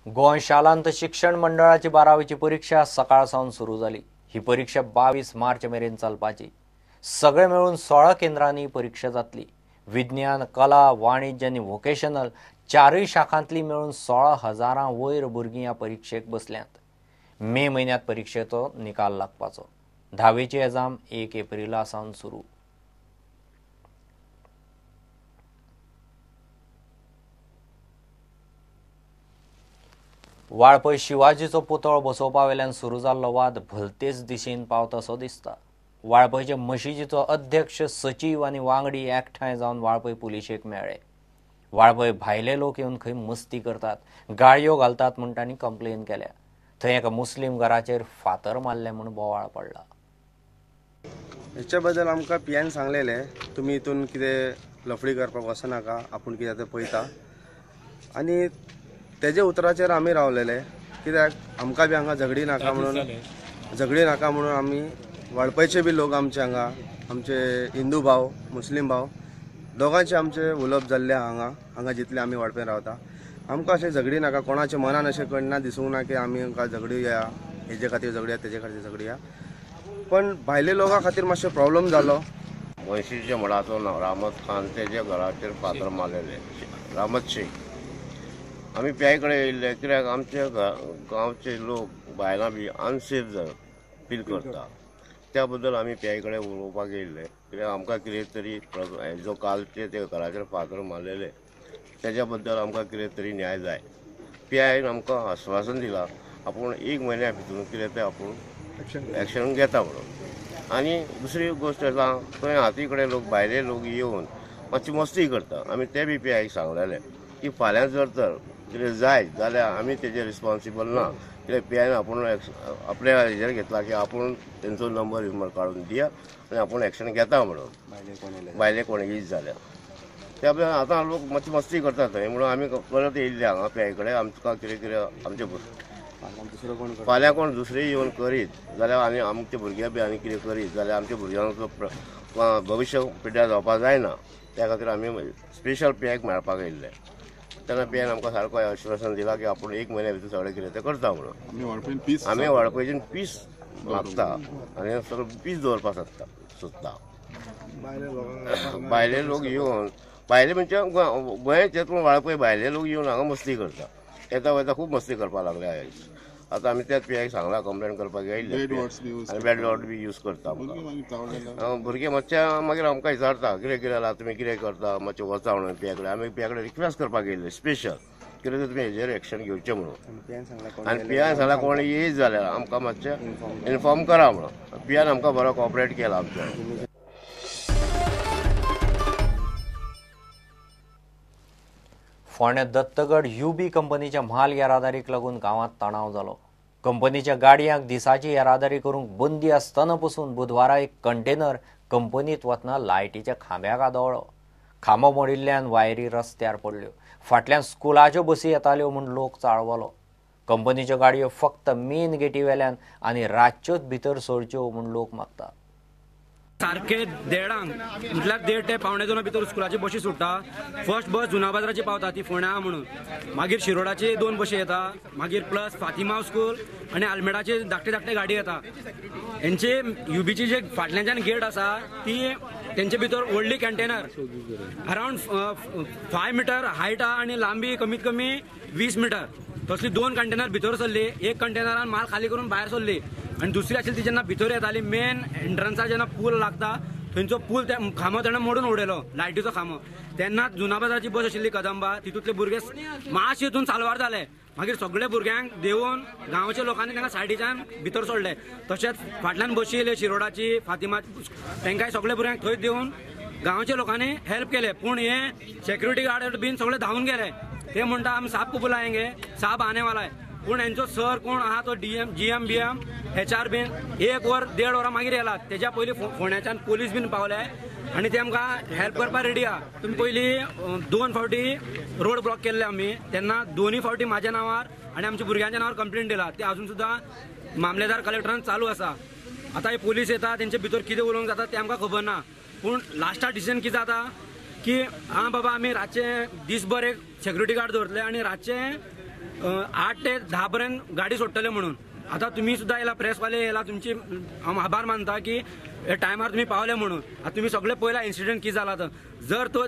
गोंय शालांत शिक्षण मंडळाची 12वीची परीक्षा सकाळ सावन सुरू जाली. ही परीक्षा 22 मार्च मेरेन चलपाची. सगळे मेळून 16 केंद्रांनी परीक्षा जातली. विज्ञान, कला, वाणिज्य आनी वोकेशनल चारूय शाखांतली मेळून 16,000 वयर भुरगीं ह्या परीक्षेक बसल्यांत. मे म्हयन्यांत परीक्षेचो निकाल लागपाचो. 10वीची एग्जाम 1 एप्रिला सावन सुरू. वाळपय शिवाजीचो पुतळो बसोवपा वेल्यान सुरू जाल्लो वाद भलतेच दिशेन पावता असो दिसता. वाळपयचे मशिदीचो अध्यक्ष, सचीव आनी वांगडी एकठांय जावन वाळपय पुलिशेक मेळ्ळे. वाळपय भायले लोक येवन खंय मस्ती करतात, गाळयो घालतात म्हूण तांणी कंप्लेन केल्या. थंय एका मुस्लीम घराचेर फातर मारले म्हूण बोवाळ पडला. हेच्या बद्दल आमकां पियान सांगलेले, तुमी हितून कितें लफडी करपाक वचनाका, आपूण कितें तें पळयता. आनी तेजे उतराचेर आमी रावलेले, कित्याक आमकां बी हांगा झगडी नाका म्हणून, झगडी नाका म्हणून आमी वाळपयचे बी लोक आमचे हांगा, आमचे हिंदू भाव, मुस्लीम भाव दोगांचे आमचे उलोवप जाल्ले हांगा. हांगा जितले आमी वाळपय रावता आमकां अशें झगडी नाका, कोणाच्या मनान अशें केन्ना दिसूंक ना की आमी हांकां झगडुया, हेजे खातीर झगडुया, तेजे खातीर झगडुया. पण भायले लोकां खातीर मातसो प्रॉब्लम जालो. मशीदीच्या मडाचो नांव रामत खान, तेज्या घराचेर फातर मारलेले रामत शेख. आमी प्याय कडेन येयल्ले कित्याक आमच्या गांवचे लोक बायलां बी अनसेफ फील करता, त्या बद्दल आमी प्याय कडेन उलोवपाक येयल्ले. कित्याक आमकां कितें तरी जो कालचे ते घराचेर फातर मारलेले तेज्या बद्दल आमकां कितें तरी न्याय जाय. पी आयन आमकां आश्वासन दिलां आपूण 1 म्हयन्या भितून कितें तें आपूण एक्शन घेता म्हणून. आनी दुसरी गोश्ट आसा, थंय हाती कडेन लोक भायले लोक येवन मातशी मस्ती करता. आमी ते बी पी आयक सांगलेले की फाल्यां जर तर कितें जायत जाल्यार आमी तेजेर रिस्पॉन्सिबल ना, कित्याक पी आयन आपूण आपल्या हेजेर घेतला की आपूण तेंचो नंबर बिंबर काडून दिया आनी आपूण एक्शन घेता म्हणून, भायले कोण येयत जाल्यार. त्या आतां लोक मातशी मस्ती करता थंय म्हणून आमी परत येयल्ले हांगा पी I कडेन. आमकां कितें कितें आमचे फाल्यां कोण दुसरे येवन करीत जाल्यार आनी आमचे भुरगे बी आनी कितें करीत जाल्यार आमच्या भुरग्यांचो भविश्य पिड्ड्यार जावपाक जायना. त्या खातीर आमी स्पेशल पी आयक मेळपाक येयल्ले. तेन्ना पी आयन आमकां सारको आश्वासन दिलां की आपूण 1 म्हयन्या भितर सगळें कितें तें करता म्हणून. आमी वाळपयच्यान पीस मागता आनी सगळें पीस दवरपाक सोदता. भायले लोक येवन, भायले म्हणजे गोंयचे पूण वाळपय भायले लोक येवन हांगा मस्ती करता, येता वयता खूब मस्ती करपाक लागले आयज. आतां आमी त्याच पी आयक सांगलां कंप्लेन करपाक येयल्ले आनी बॅड वर्ड बी यूज करता. आमकां भुरगे मातशे मागीर आमकां विचारता कितें कितें जालां, तुमी कितें करता, मातशें वचा म्हणून पी I कडेन. आमी पी I कडेन रिक्वेस्ट करपाक येयल्ले स्पेशल कितें तुमी हेजेर एक्शन घेवचें म्हणून. आनी पी आयन सांगलां कोण येयत जाल्यार आमकां मातशें इन्फॉर्म करा म्हणून. पी आयन आमकां बरो कॉपरेट केला आमचो. फोंड्या दत्तगड युबी कंपनीच्या म्हाल येरादारीक लागून गांवांत तणाव जालो. कंपनीच्या गाडयांक दिसाची येरादारी करूंक बंदी आसतना पसून बुधवारा एक कंटेनर कंपनीत वतना लायटीच्या खांब्याक आदळ्ळो. खांबो मोडिल्ल्यान वायरी रस्त्यार पडल्यो. फाटल्यान स्कुलाच्यो बसी येताल्यो म्हूण लोक चाळवलो. कंपनीच्यो गाडयो फक्त मेन गेटी वेल्यान आनी रातच्योच भितर सोडच्यो म्हूण लोक मागतात. सारखे 1:30 म्हटल्यार 1:30 ते 1:45 भितर स्कुलाची बशी सुट्टा. फर्स्ट बस जुना बाजाराची पावता ती फोंड्या म्हणून, मागीर शिरोडाची 2 बशी येता, मागीर प्लस फातिमा स्कूल आनी आल्मेडाची धाकटे धाकटे गाडी येता. हेंचे युबीची जे फाटल्याच्यान गेट आसा ती तेंचे भितर व्हडली कंटेनर अरावंड 5 मिटर हायट आहा आनी लांबी कमीत कमी 20 मिटर तसली 2 कंटेनर भितर सरली. एक कंटेनरान माल खाली करून भायर सरली आनी दुसरी आशिल्ली ती जेन्ना भितर येताली मेन एंट्रन्सार जेन्ना पूल लागता थंयचो पूल त्या खांबो तेणें मोडून उडयलो, लायटीचो खांबो. तेन्ना जुना बाजाराची बस आशिल्ली कदंबा, तितूंतले भुरगे मातशे हितून साल्वार जाले. मागीर सगळे भुरग्यांक देंवोवन गांवच्या लोकांनी तांकां सायडीच्यान भितर सोडले. तशेंच फाटल्यान बशी येयल्यो शिरोडाची, फातिमा, तांकांय सगळे भुरग्यांक थंय देंवोवन गांवच्या लोकांनी हेल्प केले. पूण हे सेक्युरिटी गार्ड बीन सगळे धांवून गेले. ते म्हणटा आमी साहब को बुलाएंगे, साहब आने वाला है. पूण हेंचो सर कोण आहा तो DM GM BM HR बीन 1 वर 1.5 वरां मागीर येला. तेज्या पयलीं फोंड्याच्यान पोलीस बीन पावले आनी ते आमकां हेल्प करपाक रेडी आहा. तुमी पयलीं 2 फावटी रोड ब्लॉक केल्ले आमी, तेन्ना 2 फावटी म्हाज्या नांवार आनी आमच्या भुरग्यांच्या नांवार कंप्लेन दिला. ते आजून सुद्दां मामलेदार कलेक्टरान चालू आसा. आतां हे पोलीस येता तेंचे भितर कितें उलोवंक जाता तें आमकां खबर ना. पूण लास्टाक डिसिजन कितें जाता की आं बाबा आमी रातचे दीसभर एक सेक्युरिटी गार्ड दवरतले आनी रातचे 8 ते 10 पर्यंत गाडी सोडटले म्हणून. आतां तुमी सुद्दां येयला प्रेसवाले येयला, तुमची हांव आभार मानता की टायमार तुमी पावले म्हणून. आतां तुमी सगळे पळयला इन्सिडंट कितें जाला तो. जर तो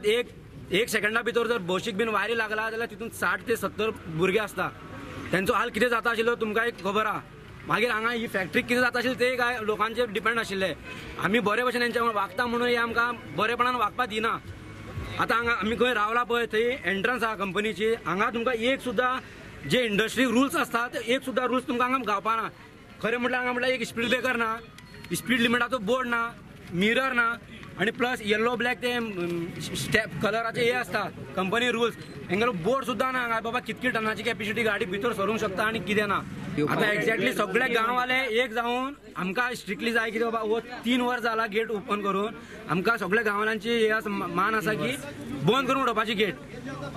एक सेकंडा भितर जर बशीक बीन वायरी लागला जाल्यार तितून 60 ते 70 भुरगे आसता, तेंचो हाल कितें जाता आशिल्लो तुमकां एक खबर आहा. मागीर हांगा ही फॅक्टरी कितें जाता आशिल्ली ते काय लोकांचेर डिपेंड आशिल्ले. आमी बरे भशेन तेंच्या वांगडा वागता म्हणून हे आमकां बरेपणान वागपाक दिना. आतां हांगा आमी खंय रावला पळय थंय एंट्रन्स आहा कंपनीची, हांगा तुमकां एक सुद्दां जे इंडस्ट्री रुल्स आसता ते एक सुद्दां रुल्स तुमकां हांगा गावपा ना. खरें म्हटल्यार हांगा म्हटल्यार एक स्पीड ब्रेकर ना, स्पीड लिमिटाचो बोर्ड ना, मिरर ना, आनी प्लस येल्लो ब्लॅक ते स्टेप कलराचे हे आसता कंपनी रुल्स, हेंगेलो बोर्ड सुद्दां ना हांगा बाबा कितकी टनाची कॅपेसिटी गाडी भितर सरूंक शकता आनी कितें ना. आतां एक्झॅक्टली सगळे गांववाले एक जावन आमकां स्ट्रिक्टली जाय की बाबा हो 3 वर्स जाला गेट ओपन करून, आमकां सगळे गांववाल्यांची हे मान आसा की बंद करून उडोवपाची गेट.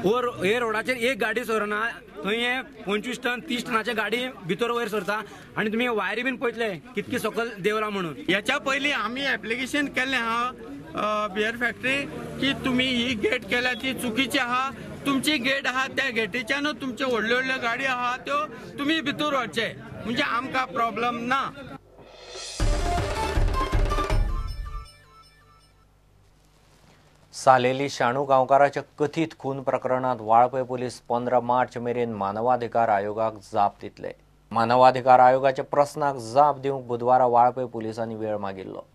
वर हे रोडाचेर एक गाडी सरना, थंय हे 25 टन 30 टनाचे गाडी भितर वयर सरता आनी तुमी वायरी बीन पळयतले कितकी सकयल देंवला म्हणून. ह्याच्या पयलीं आमी एप्लिकेशन केल्लें आहा बियर फॅक्टरी की तुमी ही गेट केल्या ती चुकीची आहा, तुमची गेट आहा त्या गेटीच्यानूच तुमच्यो व्हडल्यो व्हडल्यो गाडी आहा त्यो तुमी भितर व्हरचे, म्हणजे आमकां प्रॉब्लम ना. सालेली शाणू गांवकाराच्या कथीत खून प्रकरणात वाळपय पोलीस 15 मार्च मेरेन मानवाधिकार आयोगाक जाप दितले. मानवाधिकार आयोगाच्या प्रस्नाक जाप दिवंक बुधवारा वाळपय पोलिसांनी वेळ मागिल्लो.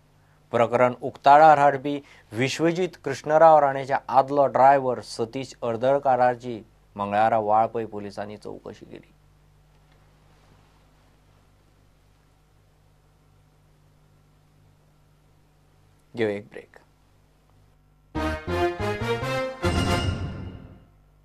प्रकरण उक्ताडार हाडपी विश्वजीत कृष्णराव राणेच्या आदलो ड्रायव्हर सतीश अर्दळकाराची मंगळारा वाळपय पोलिसांनी चवकशी केली. घेऊ एक ब्रेक.